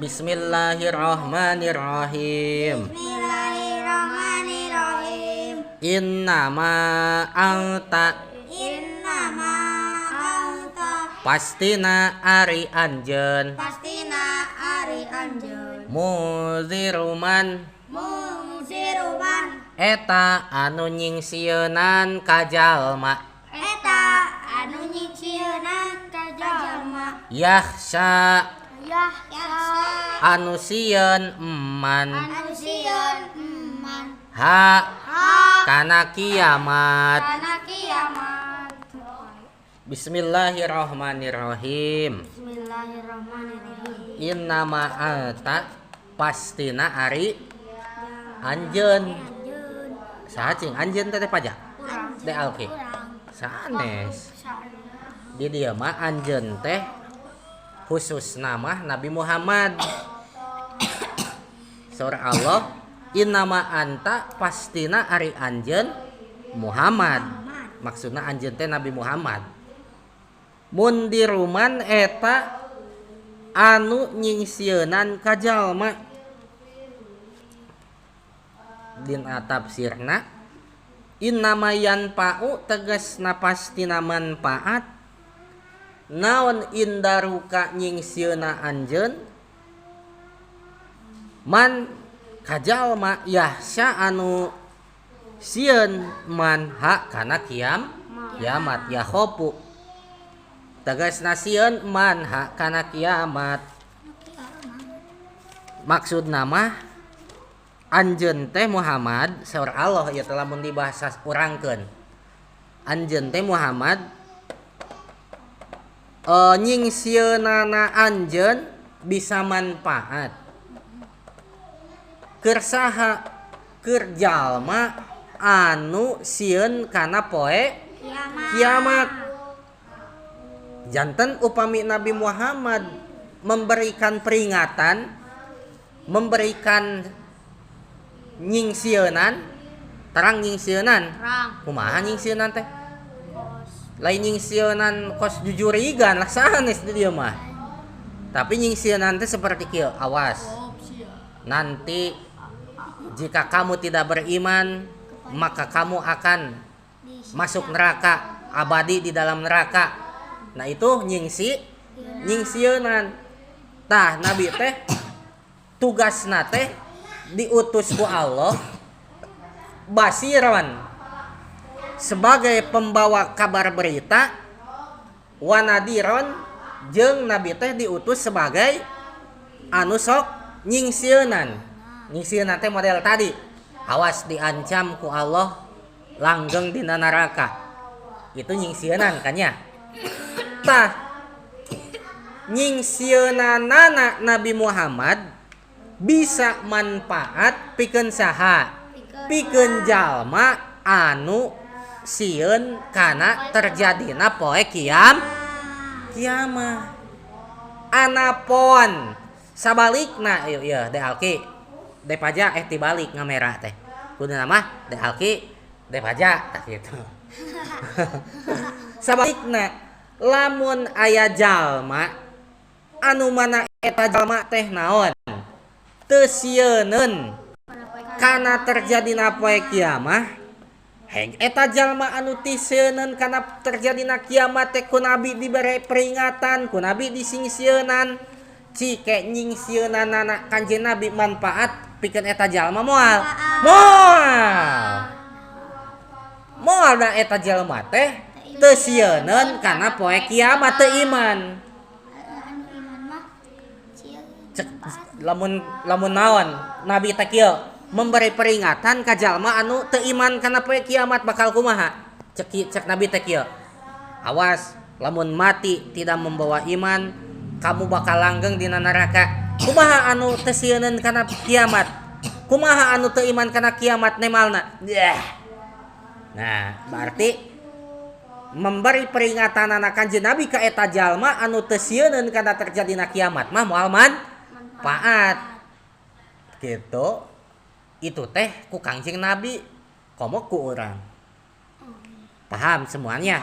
Bismillahirrahmanirrahim. Bismillahirrahmanirrahim. Innama anta, Innama anta, pastina ari anjeun, pastina ari anjeun, munziruman, munziruman, eta anu nyingsieunan ka jalma, eta anu nyingsieunan ka jalma, yahsa, yahsa, anu sieun eman, anu sieun eman, ha, ha, kana kiamat. Kana kiamat. Bismillahirrahmanirrahim. Bismillahirrahmanirrahim. Innama anta, pastina ari anjeun. Saha cing anjeun teh pajak? Teh alki. Sanes. Di dieu mah anjeun teh khusus nama Nabi Muhammad. Surah Allah, innama anta, pastina ari anjeun Muhammad. Maksudna anjeun teh Nabi Muhammad. Mundiruman, eta anu nyingsieunan ka jalma. Dina tafsirna, innama yanfa'u, tegasna pastina manfaat naon indaruka nyingsieunan anjeun, man ka jalma, yahsya anu sieun man ha kana kiamat, yakhofu tegasna sieun man ha kana kiamat. Maksud nama anjeun teh Muhammad, saur Allah ieu teh lamun dibahasa urangkeun, anjeun teh Muhammad, nyingsieunan anjeun bisa manfaat keur saha? Keur jalma anu sieun kana poe kiamat. Janten upami Nabi Muhammad memberikan peringatan, memberikan nyingsieunan, terang nyingsieunan? Kumaha nyingsieunan teh? Lain nyingsieunan kos jujurigan lah, sanes di dieu mah, tapi nyingsieunan teh seperti kieu: awas, nanti jika kamu tidak beriman, maka kamu akan masuk neraka, abadi di dalam neraka. Nah, itu nyingsieunan. Tah, Nabi teh tugasna teh diutus ku Allah basiron, sebagai pembawa kabar berita, wanadiron, jeung Nabi teh diutus sebagai anu sok nyingsieunan. Nyingsieunan teh model tadi, awas, diancam ku Allah langgeng dina neraka. Itu nyingsieunan kan ya. Tah, nyingsieunan Nabi Muhammad bisa manfaat pikeun saha? Pikeun jalma anu sieun kana terjadina poe kiamah. Anapon sabalikna, ieu ieu De Alki De Paja, tibalik ngamera teh, kuduna mah De Alki De Paja, tah gitu. Sabalikna, lamun aya jalma anu mana eta jalma teh naon, teu sieuneun kana terjadina poe kiamah, heng eta jalma anu teu sieuneun kana terjadina kiamat teh ku Nabi dibere peringatan, ku Nabi disingsieunan, cike nyingsieunan Kanjeng Nabi manfaat pikeun eta jalma moal? Moal, moal, da eta jalma teh teu sieuneun kana poe kiamat, teu iman. Cek lamun lamun naon, Nabi teh kieu memberi peringatan ka jalma anu teu iman kana poe kiamat bakal kumaha. Cek cek Nabi teh kieu: awas, lamun mati tidak membawa iman, kamu bakal langgeng dina neraka. Kumaha anu teu sieuneun kana kiamat? Kumaha anu teu iman kana kiamat nemalna? Yeah. Nah, berarti memberi peringatan anak Kanjeng Nabi ka eta jalma anu teu sieuneun kana terjadina kiamat mah moal manfaat gitu. Itu teh ku Kangjeng Nabi, komo ku urang. Paham semuanya?